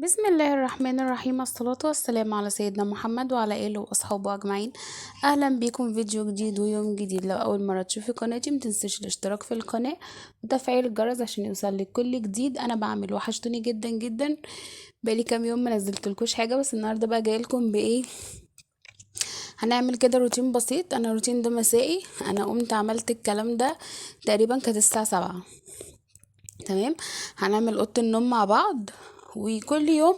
بسم الله الرحمن الرحيم، الصلاة والسلام على سيدنا محمد وعلى آله وأصحابه أجمعين. أهلا بيكم فيديو جديد ويوم جديد. لو أول مرة تشوفي قناتي متنسيش الاشتراك في القناة وتفعيل الجرس عشان يوصلك كل جديد أنا بعمل. وحشتوني جدا جدا، بقالي كام يوم ما نزلتلكوش حاجة، بس النهاردة بقى جايلكم بإيه؟ هنعمل كده روتين بسيط. أنا الروتين ده مسائي، أنا قمت عملت الكلام ده تقريبا كانت الساعة 7. تمام، هنعمل أوضة النوم مع بعض، وكل يوم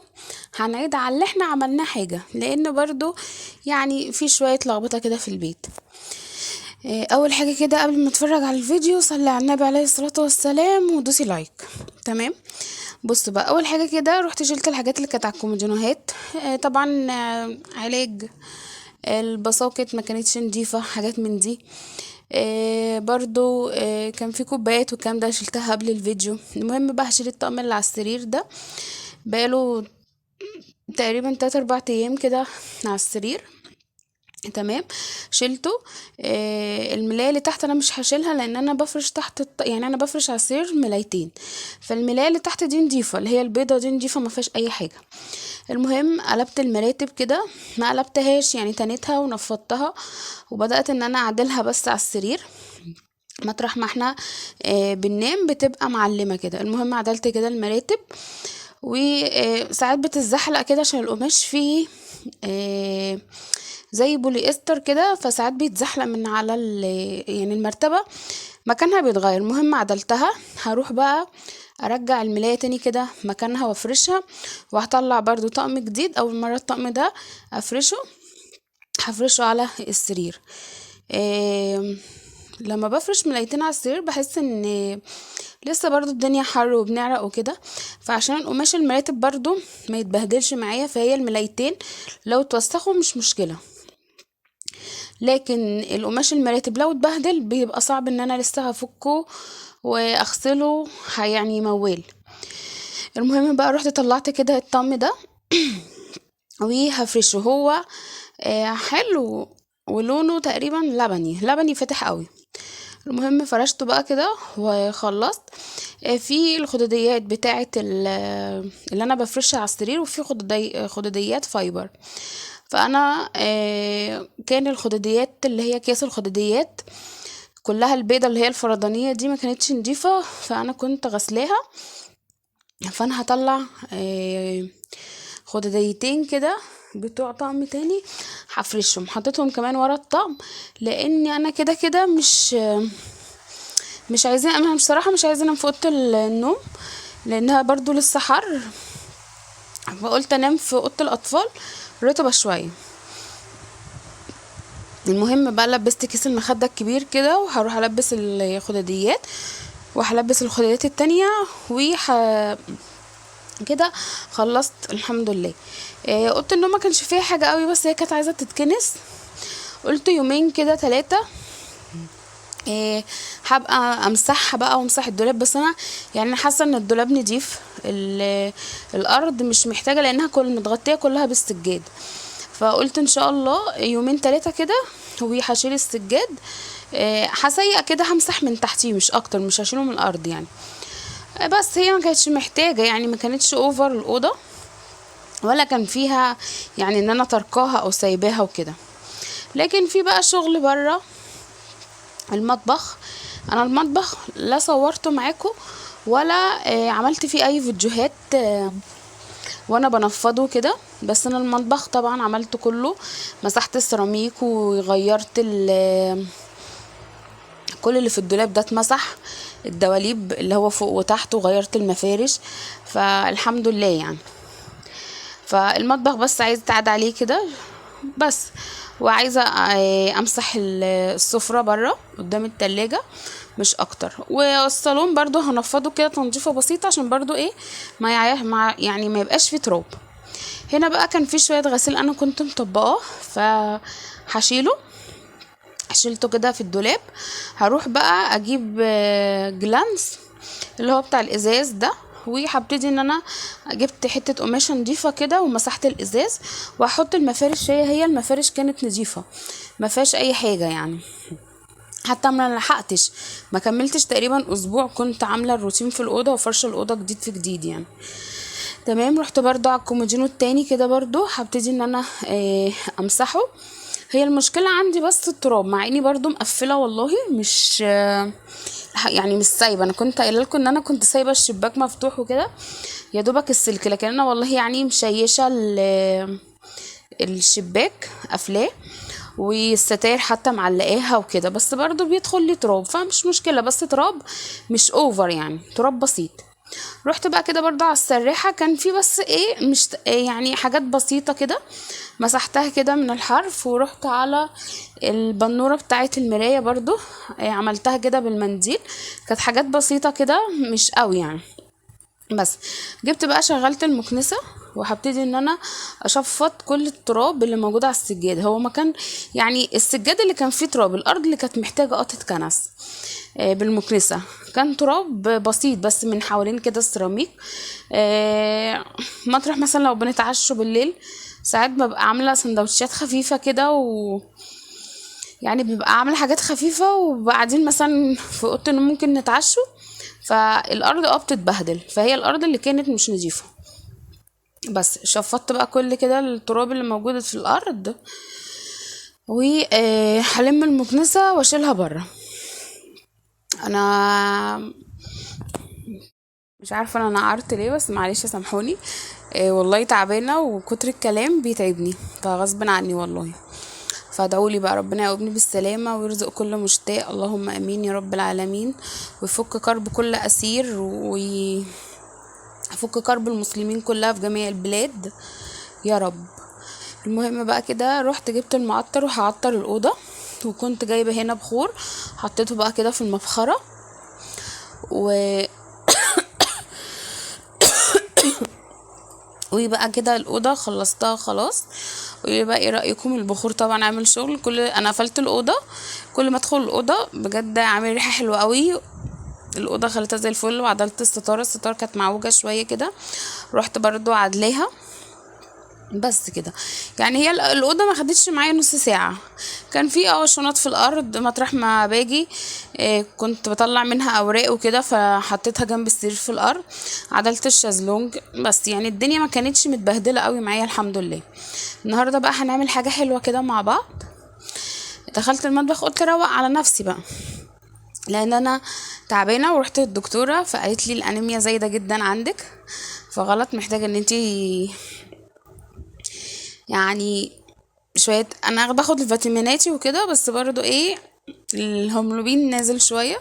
هنعيد على اللي احنا عملناه حاجة، لان برضو يعني في شوية لخبطة كده في البيت. اول حاجة كده قبل ما اتفرج على الفيديو، صلي على النبي عليه الصلاة والسلام ودوسي like. تمام، بصوا بقى، اول حاجة كده رحت شلت الحاجات اللي كانت على الكومودينوهات. طبعا علاج البساقط ما كانتش نضيفة، حاجات من دي. برضو كان في كوبايات والكلام ده شلتها قبل الفيديو. المهم بقى هشيل الطقم اللي على السرير ده، بقاله تقريبا 3-4 ايام كده على السرير. تمام، شلته. الملاية اللي تحت انا مش هشيلها، لان انا بفرش تحت يعني انا بفرش على السرير ملايتين، فالملاية اللي تحت دي نضيفة، اللي هي البيضة دي نضيفة ما فيهاش اي حاجة. المهم قلبت المراتب كده، ما قلبتهاش يعني، تنيتها ونفضتها وبدأت ان انا اعدلها بس على السرير مطرح ما احنا بننام بتبقى معلمة كده. المهم عدلت كده المراتب، وساعات بتتزحلق كده عشان القماش فيه زي بوليستر كده، فساعات بيتزحلق من على يعني المرتبة مكانها بيتغير. المهم عدلتها، هروح بقى ارجع الملاية تاني كده مكانها وافرشها، وهطلع برضو طقم جديد. اول مرة الطقم ده افرشه، هفرشه على السرير. لما بفرش ملايتين على السرير بحس ان لسه برضو الدنيا حر وبنعرق وكده، فعشان قماش المراتب برضو ما يتبهدلش معايا، فهي الملايتين لو اتوسخوا مش مشكلة، لكن القماش المراتب لو اتبهدل بيبقى صعب ان انا لسه هفكه واغسله، يعني موال. المهم بقى رحت طلعت كده الطقم ده وهفرشه. هو حلو ولونه تقريبا لبني، لبني فاتح قوي. المهم فرشته بقى كده وخلصت. في الخدوديات بتاعه اللي انا بفرشها على السرير، وفي خدوديات fiber. فانا كان الخدوديات اللي هي اكياس الخدوديات كلها البيضة اللي هي الفردانية دي ما كانتش نضيفة، فانا كنت غسلاها. فانا هطلع خدوديتين كده بتوع طقم تاني هفرشهم، حطيتهم كمان ورا الطقم، لان انا كده كده مش عايزين، انا بصراحة مش عايزة انام في اوضة النوم لانها برضو لسه حر، فقلت انام في اوضة الاطفال رطبة شوية. المهم بقى لبست كيس المخدة الكبير كده، وهروح البس الخداديات، وهلبس الخداديات التانية، كده خلصت الحمد لله. اوضة النوم ما كانش فيها حاجة قوي، بس هي كانت عايزة تتكنس، قلت يومين كده 3، هبقى امسحها بقى وامسح الدولاب. بس انا حاسه ان الدولاب نضيف، الارض مش محتاجه لانها كل متغطيه كلها بالسجاد، فقلت ان شاء الله يومين 3 كده وهشيل السجاد. هسيق كده، همسح من تحتيه مش اكتر، مش هشيله من الارض يعني. بس هي ما كانتش محتاجه، يعني ما كانتش over الاوضه، ولا كان فيها ان انا تركاها او سايباها وكده. لكن في بقى شغل بره المطبخ، انا المطبخ لا صورته معاكم ولا عملت فيه اي فيديوهات، وانا بنفضه كده. بس انا المطبخ طبعا عملته كله، مسحت السيراميك وغيرت كل اللي في الدولاب ده اتمسح، الدواليب اللي هو فوق وتحت، وغيرت المفارش، فالحمد لله يعني. فالمطبخ بس عايزه اتعاد عليه كده بس، وعايزه امسح السفره بره قدام التلاجة مش اكتر. والصالون برضو هنفضه كده تنظيفه بسيطه، عشان برضو ايه ما يعيه مع يعني ما يبقاش فيه تراب. هنا بقى كان في شويه غسيل انا كنت مطبقاه، فهشيله، شيلته كده في الدولاب. هروح بقى اجيب جلانس اللي هو بتاع الازاز ده، وهبتدي ان انا جبت حته قماشه نضيفه كده ومسحت الازاز، وهحط المفارش. هي المفارش كانت نضيفه ما فيهاش اي حاجه يعني، حتى ما لحقتش، ما كملتش تقريبا اسبوع كنت عامله الروتين في الاوضه وفرشه الاوضه جديد في جديد يعني. تمام. رحت برضو على الكومودينو التاني كده برضو هبتدي ان انا امسحه. هي المشكلة عندي بس التراب، مع اني برضو مقفلة والله، مش يعني مش سايبه. انا كنت قايله لكم ان انا كنت سايبه الشباك مفتوح وكده يا دوبك السلك، لكن انا والله يعني مشيشه الشباك قافلاه، والستاير حتى معلقاها وكده، بس برضو بيدخل لي تراب، فمش مشكلة، بس تراب مش over يعني، تراب بسيط. رحت بقى كده برضو على السراحه، كان في بس ايه مش يعني حاجات بسيطة كده مسحتها كده من الحرف. ورحت على البنوره بتاعه المراية برضو، عملتها كده بالمنديل، كانت حاجات بسيطة كده مش قوي يعني. بس جبت بقى شغلت المكنسة وهبتدي ان انا اشفط كل التراب اللي موجود على السجاد. هو ما كان يعني السجاد اللي كان فيه تراب، الارض اللي كانت محتاجه قطة كنس بالمكنسه، كان تراب بسيط بس من حوالين كده السيراميك. مطرح مثلا لو بنتعشوا بالليل ساعات ببقى عامله سندوتشات خفيفة كده، و يعني ببقى عامله حاجات خفيفة، وبعدين مثلا في اوضة النوم ممكن نتعشوا، فالارض بتتبهدل، فهي الارض اللي كانت مش نظيفة. بس شفطت بقى كل كده التراب اللي موجود في الارض، وهلم المكنسة واشيلها بره. انا مش عارفه انا نعرت ليه، بس معلش سامحوني، والله تعبانة وكتر الكلام بيتعبني، فغصب عني والله. فادعولي بقى ربنا يقومني بالسلامة ويرزق كل مشتاق، اللهم امين يا رب العالمين، ويفك كرب كل اسير، ويفك كرب المسلمين كلها في جميع البلاد يا رب. المهم بقى كده رحت جبت المعطر وهعطر الاوضة، وكنت جايبه هنا بخور حطيته بقى كده في المبخره، و ويبقى كده الاوضة خلصتها خلاص. ويبقى ايه رايكم؟ البخور طبعا عامل شغل. كل انا قفلت الاوضة، كل ما ادخل الاوضة بجد عامل ريحه حلوة قوي. الاوضة خليتها زي الفل، وعدلت الستارة، الستارة كانت معوجة شوية كده، رحت برضو عدلاها. بس كده يعني هي الاوضة ما خدتش معايا نص ساعة. كان في شنط في الارض مطرح ما باجي، كنت بطلع منها اوراق وكده، فحطيتها جنب السرير في الارض، عدلت الشازلونج. بس يعني الدنيا ما كانتش متبهدله قوي معايا الحمد لله. النهارده بقى هنعمل حاجة حلوة كده مع بعض. دخلت المطبخ قلت اروق على نفسي بقى، لان انا تعبانة، ورحت للدكتوره فقالت لي الانيميا زايدة جدا عندك، فغلط، محتاجه ان انتي يعني شوية. انا باخد الفيتاميناتي وكده، بس برضو ايه الهيموجلوبين نازل شوية،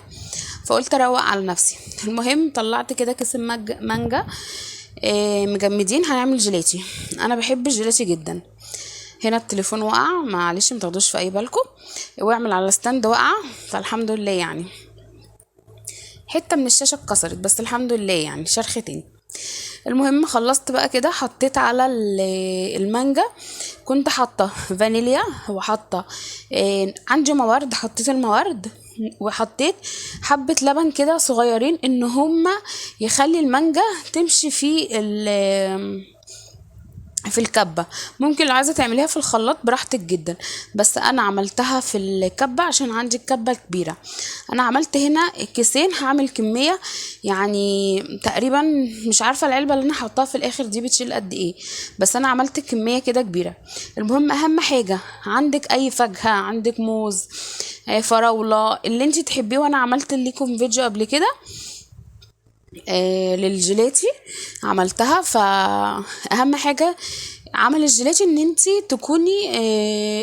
فقلت اروق على نفسي. المهم طلعت كده كيس مانجا مجمدين، هنعمل جيلاتي. انا بحب الجيلاتي جدا. هنا التليفون وقع، معلش متاخدوش في اي بالكم، واعمل على stand وقع، فالحمد لله يعني حتة من الشاشة اتكسرت، بس الحمد لله يعني شرختين. المهم خلصت بقى كده، حطيت على المانجا، كنت حاطه فانيليا، وحاطه عندي موارد، حطيت الموارد، وحطيت حبه لبن كده صغيرين ان هما يخلي المانجا تمشي في الكبه. ممكن لو عايزه تعمليها في الخلاط براحتك جدا، بس انا عملتها في الكبه عشان عندي الكبه كبيرة. انا عملت هنا كيسين، هعمل كمية يعني تقريبا مش عارفه العلبة اللي انا حطاها في الاخر دي بتشيل قد ايه، بس انا عملت كمية كده كبيرة. المهم اهم حاجة عندك اي فاكهة، عندك موز، فراوله، اللي انت تحبيه. وانا عملت لكم فيديو قبل كده للجيلاتي عملتها. فاهم حاجة عمل الجيلاتي ان انتي تكوني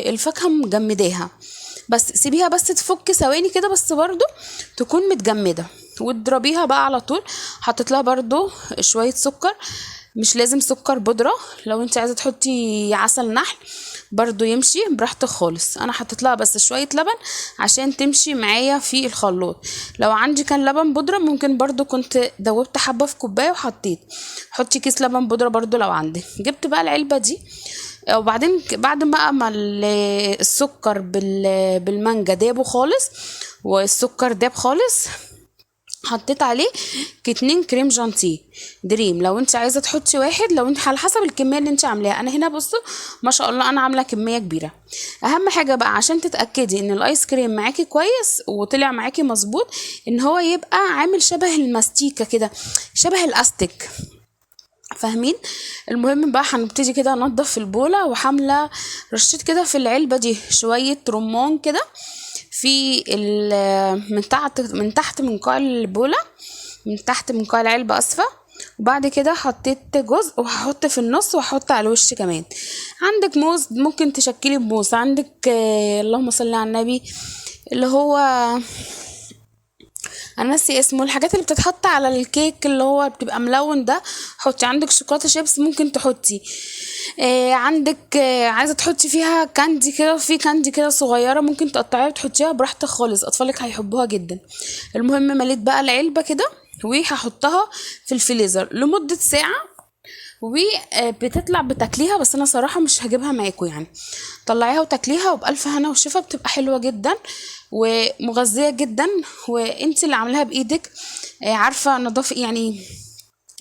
الفاكهة مجمداها، بس سيبيها بس تفك ثواني كده، بس برضو تكون متجمده، وتضربيها بقى على طول. حطيت لها برضو شوية سكر، مش لازم سكر بودره، لو انت عايزه تحطي عسل نحل برضو يمشي براحتك خالص. انا حطيت لها بس شوية لبن عشان تمشي معايا في الخلاط. لو عندي كان لبن بودره ممكن برضو كنت دوبت حبه في كوباية وحطيت، حطي كيس لبن بودره برضو لو عندك. جبت بقى العلبة دي، وبعدين بعد ما السكر بالمانجا دابة خالص، والسكر داب خالص، حطيت عليه 2 كريم جانتيه دريم. لو انت عايزه تحطي واحد، لو انت على حسب الكمية اللي انت عاملاها. انا هنا بصوا ما شاء الله انا عامله كمية كبيرة. اهم حاجة بقى عشان تتاكدي ان الايس كريم معاكي كويس وطلع معاكي مظبوط، ان هو يبقى عامل شبه الماستيكه كده، شبه الاستيك. فاهمين؟ المهم بقى هنبتدي كده ننضف البوله، وحامله رشيت كده في العلبة دي شوية رمان كده في من تحت من قاع البوله، من تحت من قاع العلبة اسفه. وبعد كده حطيت جزء وهحط في النص وهحط على الوش كمان. عندك موز ممكن تشكلي بموز، عندك اللهم صل على النبي اللي هو انا ناسي اسمه، الحاجات اللي بتتحط على الكيك اللي هو بتبقى ملون ده، حطي. عندك شوكولاتة شيبس ممكن تحطي، عندك عايزه تحطي فيها candy كده، في candy كده صغيرة ممكن تقطعيها وتحطيها براحتك خالص، اطفالك هيحبوها جدا. المهم مليت بقى العلبة كده وهحطها في الفريزر لمدة ساعة، وبتطلع بتاكليها. بس انا صراحة مش هجيبها معاكم يعني، طلعيها وتاكليها وبألف هنا وشفا، بتبقى حلوة جدا ومغذيه جدا، وانت اللي عاملاها بايدك، عارفه نظافة يعني،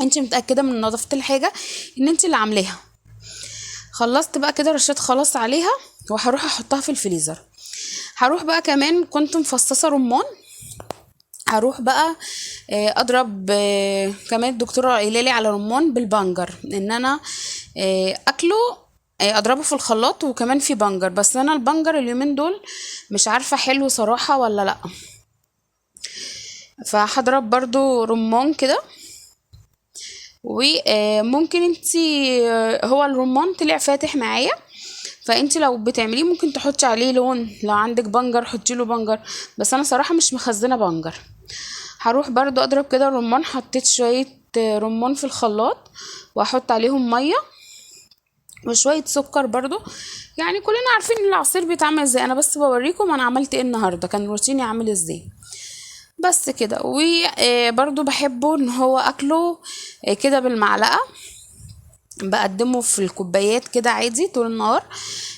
انت متاكدة من نظافة الحاجة ان انت اللي عاملاها. خلصت بقى كده رشيت خلاص عليها، وهروح احطها في الفريزر. هروح بقى كمان كنت مفصصه رمان، هروح بقى اضرب كمان الدكتورة قايله لي على رمان بالبنجر، ان انا اكله، اضربه في الخلاط وكمان في بنجر، بس انا البنجر اليومين دول مش عارفه حلو صراحة ولا لا، فهضرب برضو رمان كده. وممكن انتي، هو الرمان طلع فاتح معايا، فانتي لو بتعمليه ممكن تحطي عليه لون، لو عندك بنجر حطي له بنجر، بس انا صراحة مش مخزنة بنجر. هروح برضو اضرب كده الرمان، حطيت شوية رمان في الخلاط واحط عليهم مية وشوية سكر برضو، يعني كلنا عارفين ان العصير بيتعمل ازاي، انا بس بوريكم انا عملت ايه النهارده، كان روتيني عامل ازاي بس كده. وبرضو بحبه ان هو اكله كده بالمعلقه، بقدمه في الكوبايات كده عادي طول النهار،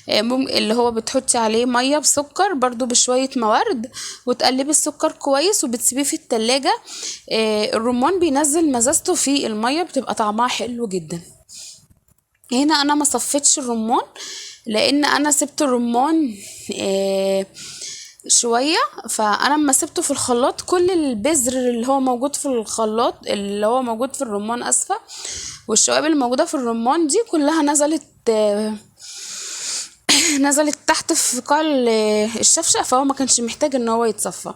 اللي هو بتحطي عليه مية بسكر برضو بشوية موارد، وتقلبي السكر كويس وبتسيبيه في التلاجة. الرمان بينزل مزازته في المية، بتبقى طعمها حلو جدا. هنا انا ما صفيتش الرمان لان انا سبت الرمان شوية، فانا لما سبته في الخلاط كل البذر اللي هو موجود في الخلاط، اللي هو موجود في الرمان اسفه، والشوائب اللي موجودة في الرمان دي كلها نزلت تحت في قاع الشفشق، فهو ما كانش محتاج ان هو يتصفى.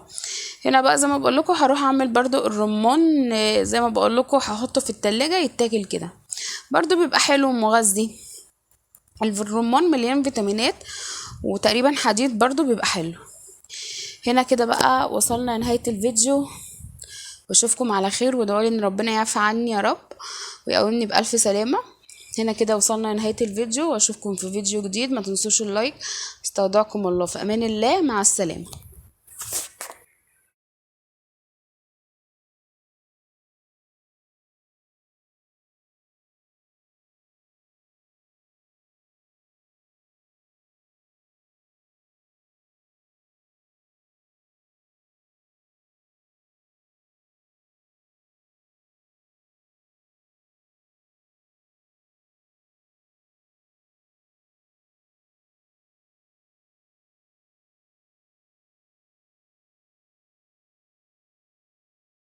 هنا بقى زي ما بقول لكم هروح اعمل برضو الرمان، زي ما بقول لكم هحطه في التلاجة يتاكل كده، برضو بيبقى حلو ومغذي. الرمان مليان فيتامينات وتقريبا حديد، برضو بيبقى حلو. هنا كده بقى وصلنا لنهاية الفيديو، واشوفكم على خير، وادعوا لي ان ربنا يعفى عني يا رب ويقومني بألف سلامة. هنا كده وصلنا لنهاية الفيديو، واشوفكم في فيديو جديد. ما تنسوش اللايك. استودعكم الله في امان الله، مع السلامة.